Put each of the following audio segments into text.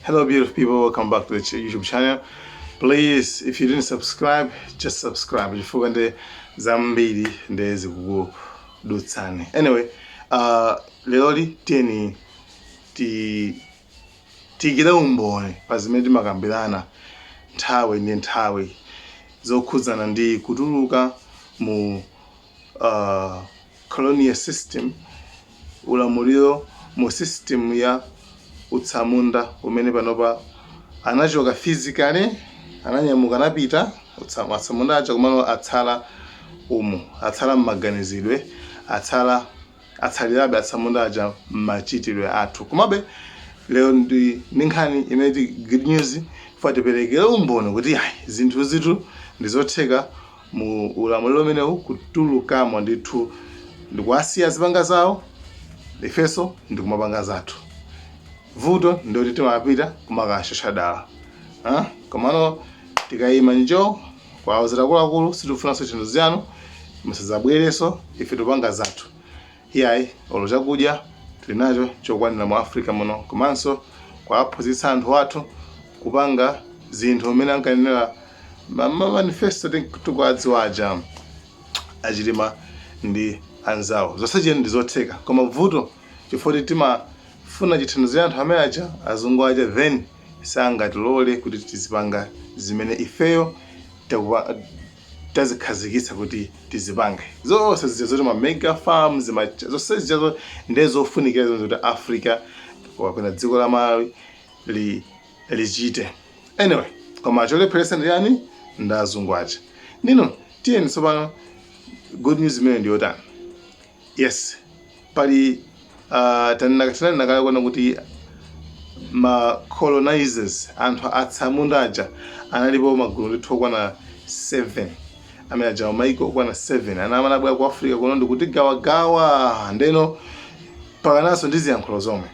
Hello, beautiful people. Welcome back to the YouTube channel. Please, if you didn't subscribe, just subscribe. Chifukwa ndi zambiri ndi zikukudutsani. Anyway, leroli tiyeni tiyikire umboni pa zimene timakambirana nthawi ndi nthawi zokhudzana ndi kutuluka mu colonial system, ulamuliro mu system ya utsamunda umene panopa anachoka physically, ananyamuka, anapita atsamunda aja, komano atsala umu, atsala mmaganizidwe, atsala, atsalirabe atsamunda aja mmachitidwe athu. Komabe lero ndi nkhani imene ti good news fa tiperekere umboni kuti ayi, zinthu zitu ndizotheka mu ulamuliro umenewu kutulukamo ndithu, ndikuwasiya zipanga zawo, ifenso ndikumapanga zathu. Vuto ndikuti timapita kumakashosha dala. Ah, komano tikayima njo kwawuzira akuluakulu, sitifunanso chinthu zanu, musadzabwerenso, ife tupanga zathu. Iyayi, olo chakudya tili nacho chokwanira mu Africa muno, komanso kwaphunzitsa anthu athu kupanga zinthu amene ankanenera ma manifesto tikuadziwa aja achilima ndi anzawo. Zonse ndi zotheka, koma vuto chifukwa kuti timafuna chithandizo cha anthu amene aja, azungu aja, then sangatilole kuti tizipanga zimene ifeyo tazikhazikitsa kuti tizipange. Zonse zija zoti ma mega farms, zonse zijazo ndiye zofunikira zonse kuti Africa kapena dziko la Malawi lichite. Anyway, koma cholepheresa ndi yani? Ndi azungu aja. Nino tiyeni tsopano, good news imene ndiyotani? Yes, pali tinanena kale kuona kuti ma colonizers, anthu atsamunda aja, analipo magulu ndithu okwana 7 amene aja, maiko okwana 7 ana amene abwera ku Africa kuno ndikutigawagawa, ndeno pakananso ndi ziyankhulo zomwe.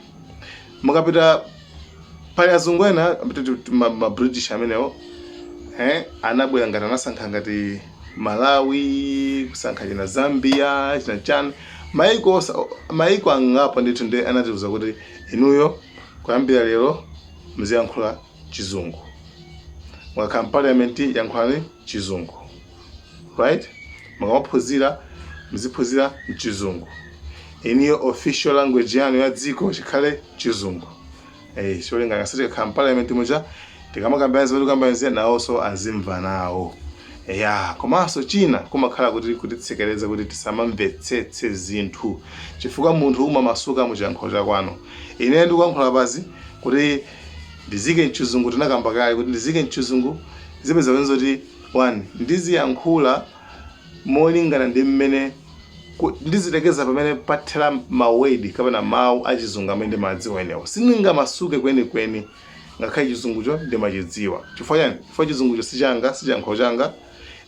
Mukapita pali azungu ena, ma British amenewo, anabwera ngati anasankha ngati Malawi, kusankha china Zambia, china chani, maiko angapo ndithu. Ndi anatiuza kuti inuyo kuyambira lero muziyankhula Chizungu, mukakhala m'parliament yankhulani Chizungu, right? Mukamaphunzira muziphunzira mchizungu, iniyo official language yanu ya dziko chikhale Chizungu. Cholinga ngasi tikakhala m'parliament muja, tikamakambirana zimene tikambirana, nawonso azimva nawo ya. Komanso china kumakhala kuti kutitsekereza kuti tisamamvetsetse zinthu, chifukwa munthu umamasuka muchiyankhulo chakwanu. Ine ndikuyankhula pazi kuti ndizike mchizungu, tinakamba kale kuti ndizike mchizungu, zipeza kuti one, ndiziyankhula molingana ndi mmene ndizilekeza pamene pathera ma word kapena mawu achizungu amene ndimadziwa enewo. Sindingamasuke kwenikweni ngakhale chizungucho ndimachidziwa. Chifukwa chani? Chifukwa chizungucho sichanga, sichiyankhulo changa,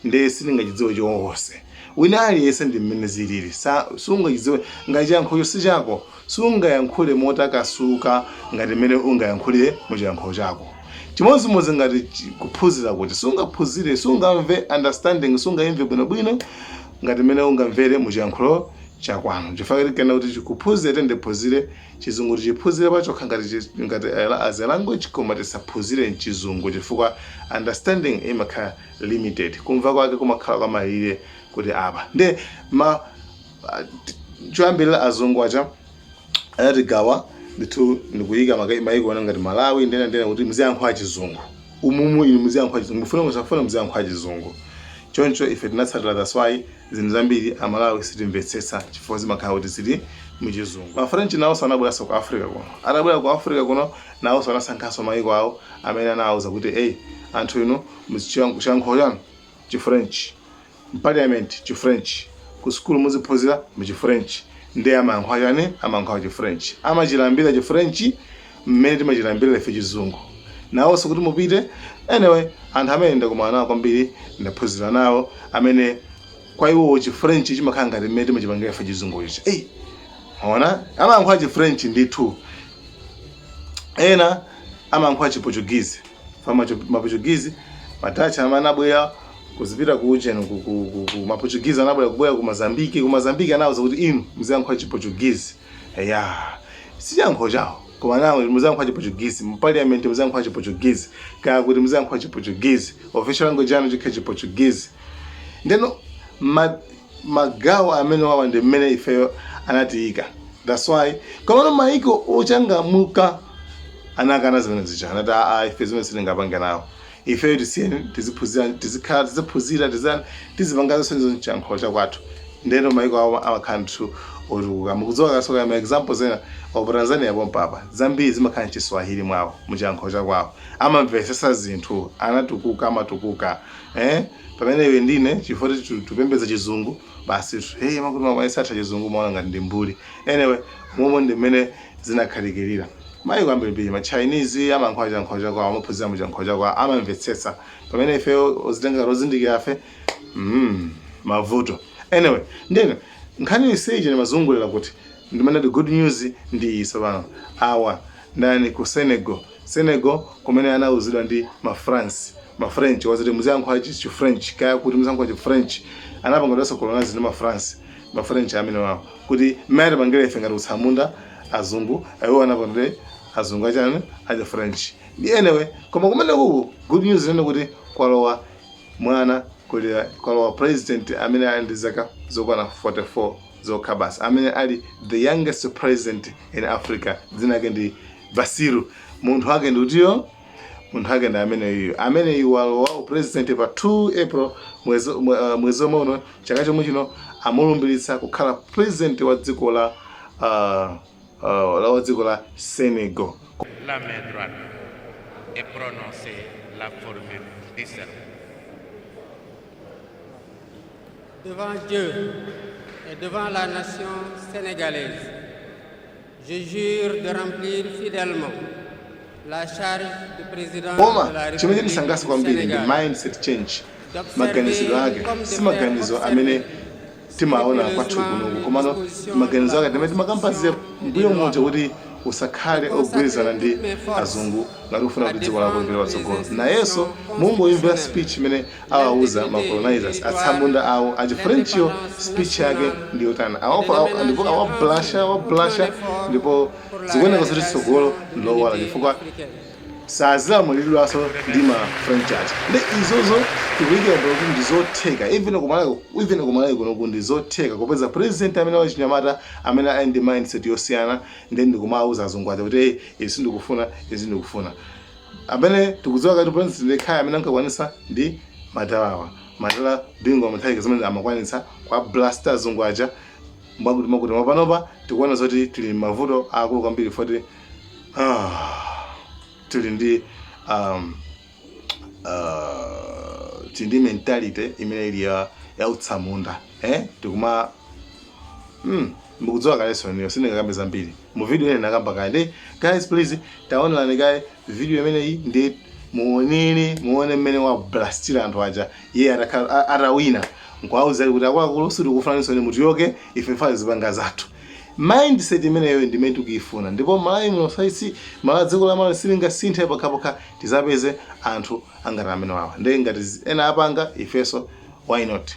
ndiye sindingachidziwe chonse. Wina aliyense ndi mmene zilili, sungachidziwe ngati chiyankhulo sichako, sungayankhule motakasuka ngati mmene ungayankhulire mu chiyankhulo chako. Chimodzimodzi ngati kuphunzira, kuti sungaphunzire, sungamve understanding, sungaimve bwinobwino ngati mmene ungamvere mu chiyankhulo chakwanu. Chifukwa kana kuti kuphunzira, tendiphunzire Chizungu, tichiphunzire pachokha ngati as a language, koma tisaphunzire mchizungu chifukwa understanding imakhala limited, kumva kwake kumakhala kwamalire kuti apa nde ma choyambirira azungu aja anatigawa ndithu ndikuyika maiko ena ngati Malawi ndena ndena kuti muziyankhula Chizungu umumu, inu muziyankhula Chizungu, mufuna musafuna muziyankhula Chizungu. Choncho ife tinatsatira. That's why zinthu zambiri Amalawi sitimvetsetsa, chifukwa zimakhala kuti zili muchizungu. Ma French nawonso anabweranso ku Africa kuno. Atabwera ku Africa kuno, nawonso anasankhanso maiko awo amene anawuza kuti, "Eyi, anthu inu, muzichiyankhulo chanu Chifrench, m'parliament Chifrench, ku sukulu muziphunzira muchifrench." Ndiye amayankhula chani? Amayankhula Chifrench, amachilambira Chifrench mmene timachilambira ife Chizungu nawonso kuti mupite. Anyway, anthu amene ndakumana nawo kwambiri, ndaphunzira nawo, amene kwa iwowo Chifrench chimakhala ngati mmene timachipangira ife Chizungu ichi. Eyi, maona, amayankhula Chifrench ndithu. Ena amayankhula Chiportuguese, fa Maportuguese, Madutch amene anabwera kuzipita ku ujeni ku Maportuguese anabwera kubwera ku Mozambique. Ku Mozambique anawuza kuti inu muziyankhula Chiportuguese ya, sichiyankhulo chawo. Koma nawo muziyankhula Chiportuguese mu parliament, muziyankhula Chiportuguese, kaya kuti muziyankhula Chiportuguese, official language yanu chikhale Chiportuguese. Ndeno magawo amene wawa ndi mmene ifeyo anatiyika. That's why komano maiko ochangamuka anakana zimene zija, anati, "Aa, ife zimene sitingapange nawo. Ifeyo tisiyeni tiziphunzira, tizikhala tiziphunzira, tizipanga zonse ndizo mchiyankhulo chakwathu." Ndeno maiko awo amakhala ndithu otukuka. Mukudziwa kasoka ma examples ena opo Tanzania pompapa, zambiri zimakhala mchiswahili mwawo, muchiyankhulo chakwawo, amamvesesa zinthu, anatukuka, amatukuka, eh? Pamene iwe ndine, chifukwa tupembedza chizungu basi, hey, makuti mamayesatha chizungu, maona ngati ndi mbuli. Anyway, momwe ndi mmene zinakhalikirira maiko ambirimbiri. Ma Chinese amayankhula chiyankhulo chakwawo, amaphunzira muchiyankhulo chakwawo, amamvetsetsa, pamene ife ozitenga ozindikira afe mavuto. Anyway, ndeno nkhani iseyi ndimazungulira kuti ndimene the good news ndi iso pano. Awa ndani? Ku Senegal, Senegal kumene anauzidwa ndi ma France, ma French waziti muziyankhula chi French, kaya kuti muziyankhula chi French. Anapangidwanso colonize ndi ma France, ma French amene wawo, kuti mmene atipangire ife ngati utsamunda azungu, iwo anapangire azungu achani, acha French. Ndi anyway, koma kumene kuku good news nene kuti kwalowa mwana, kuli kwalowa president amene ali ndi zaka zokwana 44 zokha basi, amene ali the youngest president in Africa. Dzina lake ndi Basiru. Munthu wake ndi utiyo? Munthu wake ndi ameneyu. Ameneyu walowa upresident pa 2 April, mwezi mwezi omwe uno, chaka chomwe chino. Amulumbiritsa kukhala president wa dziko la la wa dziko la Senegal. La main droite et prononcer la formule du serment. Devant Dieu et devant la nation sénégalaise, je jure de remplir fidèlement la charge de président Koma de la chimene République chisangalatsa du kwambiri ndi Sénégal, mindset change. Maganizidwe ake si maganizo amene timaona kwathu kunoku, komano maganizo ake ndimene timakambaziya mbuyo muja, kuti usakhale ogwirizana ndi azungu ngati ufuna kuti dziko lako lipite patsogolo. Nayenso mungoimvera speech imene awauza ma colonizers, atsamunda awo achi-Frenchiyo. Speech yake ndi yotani? Ndipo awablasha, awablasha, ndipo zikuoneka kuti tsogolo lowala, chifukwa sazilamuliridwanso ndi ma French aja. Ndi izozo tikuyikira kuti ndizotheka even kumalawi, even kumalawi kunoku ndizotheka kupeza president amene wachinyamata, amene ali ndi mindset yosiyana, ndi ndikumawuza azungu aja kuti, "Hey, izi sindikufuna, izi ndikufuna." Amene tikudziwa kati president ekhaya amene ankakwanisa ndi madalawa, madala Bingu wa Mutharika, zimene amakwanitsa kwa blasta azungu aja mwakuti mwakuti. Mapanopa tikuona zoti tili mavuto akulu kwambiri, foti tili ndi mentality imene ili ya utsamunda, eh? Tikuma mukudziwa kalenso niyo, sindingakambe zambiri mu video ine nakamba kale. Ndi guys, please taonerani kaye video imeneyi, ndi muonere, muone mmene wablastira anthu aja iye atakhala atawina, nkuwauza kuti, "Akuluakulu, sitikufunaninso ni mutiyoke ife, fa zipanga zathu." Mindset imeneyo ndimene tikuifuna, ndipo Malawi muno saisi Malawi, dziko la Malawi silingasinthe pokhapokha tizapeze anthu angati amene wawa. Ndi ngati ena apanga, ifenso why not?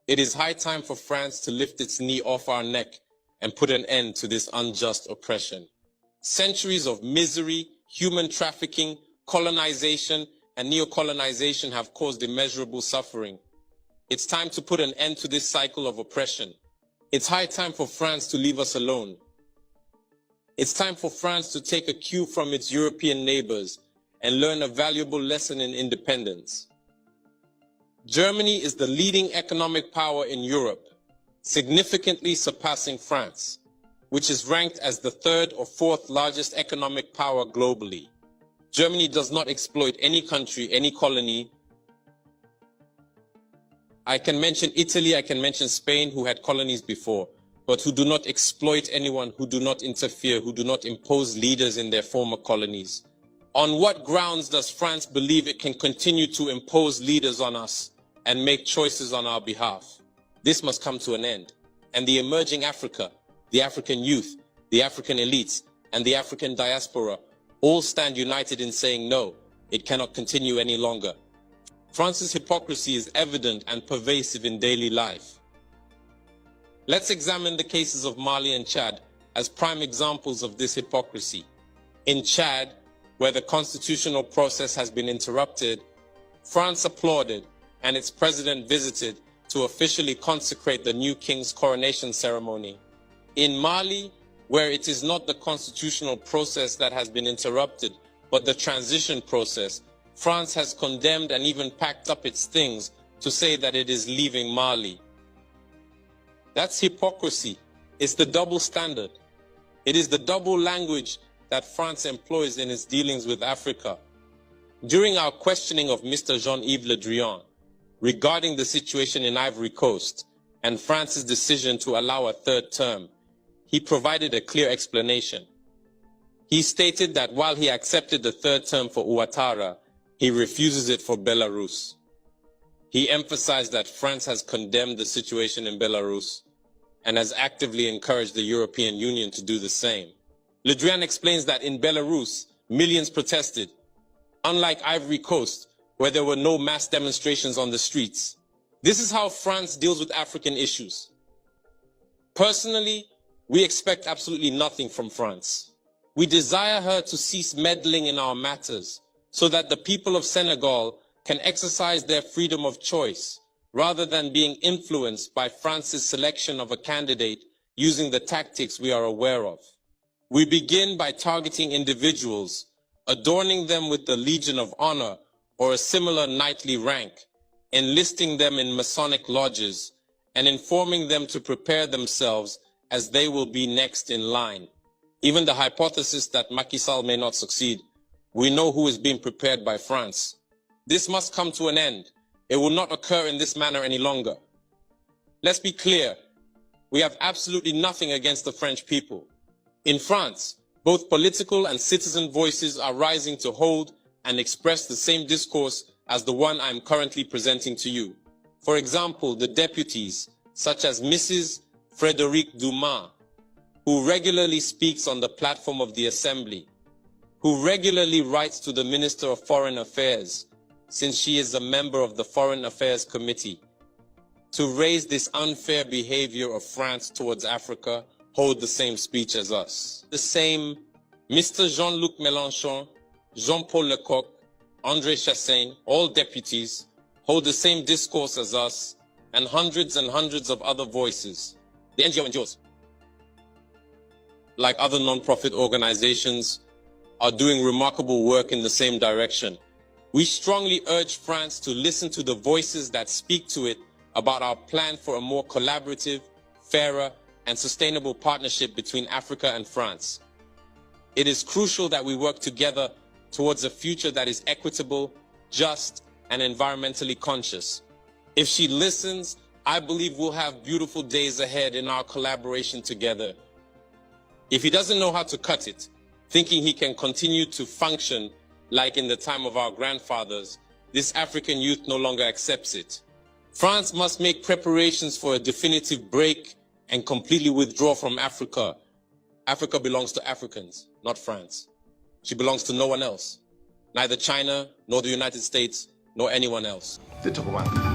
It is high time for France to lift its knee off our neck and put an end to this unjust oppression. Centuries of misery, human trafficking, colonization, and neocolonization have caused immeasurable suffering. It's time to put an end to this cycle of oppression. It's high time for France to leave us alone. It's time for France to take a cue from its European neighbors and learn a valuable lesson in independence. Germany is the leading economic power in Europe, significantly surpassing France, which is ranked as the third or fourth largest economic power globally. Germany does not exploit any country, any colony. I can mention Italy, I can mention Spain, who had colonies before, but who do not exploit anyone, who do not interfere, who do not impose leaders in their former colonies. On what grounds does France believe it can continue to impose leaders on us and make choices on our behalf? This must come to an end. And the emerging Africa, the African youth, the African elites, and the African diaspora all stand united in saying no, it cannot continue any longer. France's hypocrisy is evident and pervasive in daily life. Let's examine the cases of Mali and Chad, as prime examples of this hypocrisy. In Chad, where the constitutional process has been interrupted, France applauded and its president visited to officially consecrate the new king's coronation ceremony. In Mali, where it is not the constitutional process that has been interrupted, but the transition process, France has condemned and even packed up its things to say that it is leaving Mali. That's hypocrisy. It's the double standard. It is the double language that France employs in its dealings with Africa. During our questioning of Mr. Jean-Yves Le Drian regarding the situation in Ivory Coast and France's decision to allow a third term, he provided a clear explanation. He stated that while he accepted the third term for Ouattara, he refuses it for Belarus. He emphasized that France has condemned the situation in Belarus and has actively encouraged the European Union to do the same. Le Drian explains that in Belarus, millions protested, unlike Ivory Coast, where there were no mass demonstrations on the streets. This is how France deals with African issues. Personally, we expect absolutely nothing from France. We desire her to cease meddling in our matters so that the people of Senegal can exercise their freedom of choice rather than being influenced by France's selection of a candidate using the tactics we are aware of. We begin by targeting individuals, adorning them with the Legion of Honor or a similar knightly rank, enlisting them in Masonic lodges, and informing them to prepare themselves as they will be next in line. Even the hypothesis that Macky Sall may not succeed, we know who is being prepared by France. This must come to an end. It will not occur in this manner any longer. Let's be clear. We have absolutely nothing against the French people. In France, both political and citizen voices are rising to hold and express the same discourse as the one I'm currently presenting to you. For example, the deputies, such as Mrs. Frédérique Dumas, who regularly speaks on the platform of the Assembly, who regularly writes to the Minister of Foreign Affairs, since she is a member of the Foreign Affairs Committee, to raise this unfair behavior of France towards Africa, hold the same speech as us. The same Mr. Jean-Luc Mélenchon, Jean-Paul Lecoq, André Chassaigne, all deputies, hold the same discourse as us, and hundreds of other voices. The NGO and yours, like other non-profit organizations, are doing remarkable work in the same direction. We strongly urge France to listen to the voices that speak to it about our plan for a more collaborative, fairer, and sustainable partnership between Africa and France. It is crucial that we work together towards a future that is equitable, just, and environmentally conscious. If she listens, I believe we'll have beautiful days ahead in our collaboration together. If he doesn't know how to cut it, thinking he can continue to function like in the time of our grandfathers, this African youth no longer accepts it. France must make preparations for a definitive break and completely withdraw from Africa. Africa belongs to Africans, not France. She belongs to no one else, neither China, nor the United States, nor anyone else. Titha kupanga.